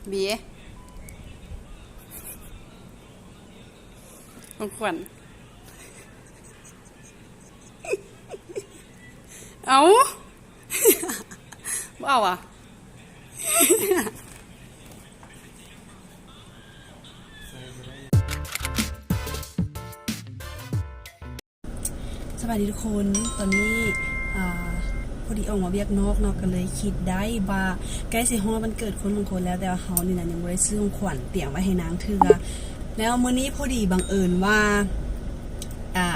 ເບ ຂອງຂວັນ ເອົາ ບໍ່ເອົາຫວາ? ສະບາຍດີທຸກຄົນ ຕອນນີ້ ອາ ພໍດີອອກມາວຽກນອກເນາະ ກໍເລີຍຄິດໄດ້ວ່າໃກ້ຊິຮອດວັນເກີດຄົນບາງຄົນແລ້ວ ແຕ່ວ່າເຮົານີ້ນະຍັງບໍ່ໄດ້ຊື້ຂອງຂວັນຕຽມໄວ້ໃຫ້ນາງເທື່ອ. ແລ້ວມື້ນີ້ພໍດີບັງເອີນວ່າ ອາ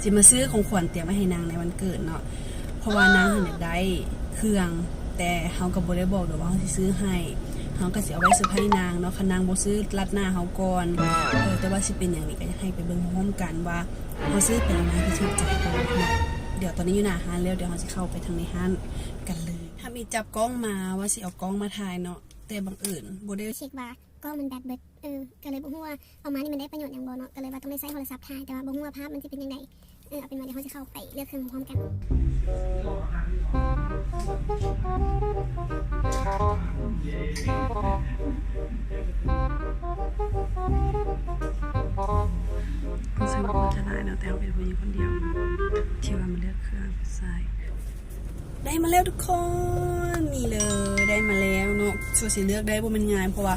ຊິມາຊື້ຂອງຂວັນຕຽມໄວ້ໃຫ້ນາງໃນວັນເກີດເນາະ ເພາະວ່ານາງຫັ້ນຢາກໄດ້ເຄື່ອງ ແຕ່ເຮົາກໍບໍ່ໄດ້ບອກດອກວ່າເຮົາຊິຊື້ໃຫ້ ເຮົາກໍຊິເອົາໄວ້ເຊີໄພນາງເນາະ ຄັນນາງບໍ່ຊື້ລັດໜ້າເຮົາກ່ອນ. ເອີ ແຕ່ວ່າຊິເປັນຫຍັງນີ້ກໍຢາກໃຫ້ໄປເບິ່ງພ້ອມໆກັນວ່າ ເຮົາຊື້ໄປແລ້ວນາງຊິຖືກໃຈບໍ່ເນາະ. ດຽວຕອນນີ້ຢູ່ໜ້າຮ້ານແລ້ວ ດຽວເຮົາຊິເຂົ້າໄປທາງໃນຮ້ານກັນເລີຍ. ທຳອິດຈັບກ້ອງມາວ່າຊິເອົາກ້ອງມາຖ່າຍເນາະ ແຕ່ບັງເອີນບໍ່ໄດ້ເຊັກວ່າກ້ອງມັນແບັດເບິດ ເອີ ກໍເລີຍບໍ່ຮູ້ວ່າເອົາມານີ້ມັນໄດ້ປະໂຫຍດຫຍັງບໍ່ເນາະ ກໍເລີຍວ່າຕ້ອງໄດ້ໃຊ້ໂທລະສັບຖ່າຍ ແຕ່ວ່າບໍ່ຮູ້ວ່າພາບມັນຊິເປັນຈັ່ງໃດ. ເອີ ເອົາເປັນວ່າດຽວເຮົາຊິເຂົ້າໄປເລືອກເຄື່ອງພ້ອມໆກັນ. ຮູ້ສຶກວ່າຄົນຈະຫຼາຍເນາະ ແຕ່ເຮົາເປັນຜູ້ຍິງຄົນດຽວທີ່ວ່າມາເລືອກເຄື່ອງໃສ່. ໄດ້ມາແລ້ວທຸກຄົນ ນີ້ເລີຍ ໄດ້ມາແລ້ວເນາະ. ສ່ວນຊິເລືອກໄດ້ບໍ່ແມ່ນງ່າຍ ເພາະວ່າ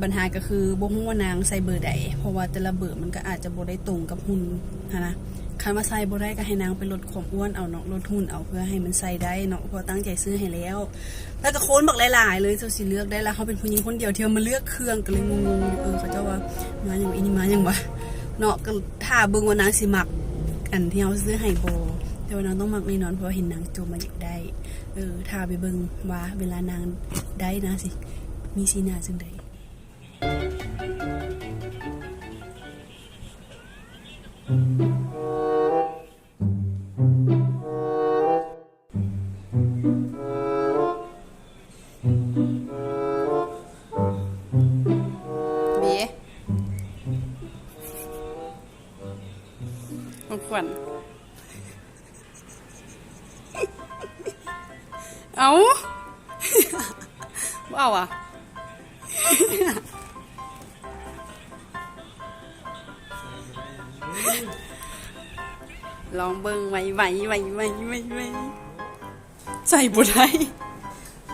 ບັນຫາກໍຄືບໍ່ຮູ້ວ່ານາງໃສ່ເບີໃດ ເພາະວ່າແຕ່ລະເບີມັນກໍອາດຈະບໍ່ໄດ້ຕົງກັບຫຸ່ນຫັ້ນນະ. ຄັນວ່າໃສ່ບໍ່ໄດ້ກໍໃຫ້ນາງໄປລົດຄວາມອ້ວນເອົາເນາະ ລົດຫຸ່ນເອົາ ເພື່ອໃຫ້ມັນໃສ່ໄດ້ເນາະ ເພາະຕັ້ງໃຈຊື້ໃຫ້ແລ້ວ. ແລ້ວກໍຄົນບັກຫຼາຍໆເລີຍ ເຈົ້າຊິເລືອກໄດ້ລະ ເຮົາເປັນຜູ້ຍິງຄົນດຽວທີ່ມາເລືອກເຄື່ອງ ກໍເລີຍງົງໆຢູ່ ເອີ ເຂົາເຈົ້າວ່າມາຫຍັງ ອີນີ້ມາຫຍັງວະເນາະ. ກໍຖ້າເບິ່ງວ່ານາງຊິມັກອັນທີ່ເຮົາຊື້ໃຫ້ບໍ່ ແຕ່ວ່ານາງຕ້ອງມັກແນ່ນອນ ເພາະວ່າເຫັນນາງໂຈມມາຢາກໄດ້. ເອີ ຖ້າໄປເບິ່ງວ່າເວລານາງໄດ້ນາງຊິມີສີໜ້າຈັ່ງໃດ. ເບ ຂອງຂວັນ ເອົາ ບໍ່ເອົາຫວາ? ລອງເບິ່ງ ໄວໆ ໄວໆ ໃສ່ບໍ່ໄດ້ ໃ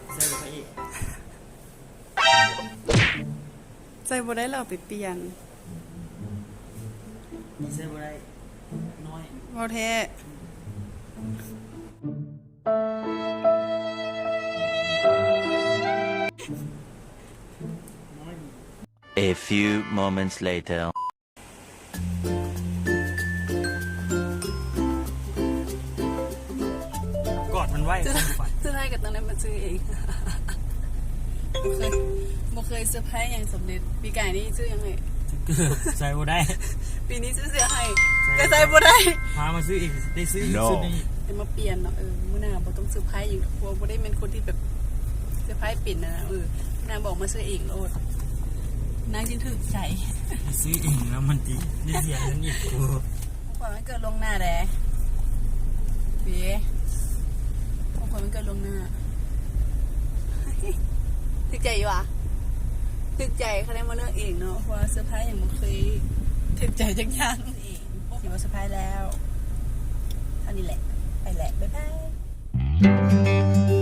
ສ່ບໍ່ໄດ້ ໃສ່ບໍ່ໄດ້ ລະເອົາໄປປ່ຽນ. ນີ້ໃສ່ບໍ່ໄດ້ ນ້ອຍ ເວົ້າແທ້. A few moments later. ກອດມັນໄວ້ ສຸດທ້າຍ ສຸດທ້າຍກໍຕ້ອງໄດ້ມາຊື້ເອງ. ບໍ່ເຄີຍ ບໍ່ເຄີຍເຊີໄພຫຍັງສຳເລັດ. ປີກາຍນີ້ຊື້ຫຍັງໃຫ້? ໃສ່ບໍ່ໄດ້ ປີນີ້ຊື້ເສື້ອໃຫ້ ໃສ່ ກໍໃສ່ບໍ່ໄດ້. ພາມາຊື້ອີກ ໄດ້ຊື້ອີກ ໂນ ຊຸດໜຶ່ງ ໄດ້ມາປ່ຽນເນາະ. ເອີ ມື້ໜ້າບໍ່ຕ້ອງເຊີໄພຫຍັງ ເພາະວ່າບໍ່ໄດ້ແມ່ນຄົນທີ່ແບບເຊີໄພເປັນນະ. ເອີ ນາງບອກມາຊື້ເອງໂລດ ນາງຈຶ່ງຖືກໃຈ. ໄດ້ຊື້ເອງແລ້ວມັນຕິ ໄດ້ເສຍເງິນອີກ. ຂອງຂວັນວັນເກີດລ່ວງໜ້າເດ້ ເດ້ ຂອງຂວັນວັນເກີດລ່ວງໜ້າ. ຖືກໃຈຢູ່ຫວາ? ຖືກໃຈ ຄັນໄດ້ມາເລືອກເອງເນາະ ເພາະວ່າເຊີໄພຫຍັງບໍ່ເຄີຍຖືກໃຈຈັກຢ່າງ. ເອງ ຖືວ່າເຊີໄພແລ້ວ ເທົ່ານີ້ແຫຼະ ໄປແຫຼະ ບາຍບາຍ.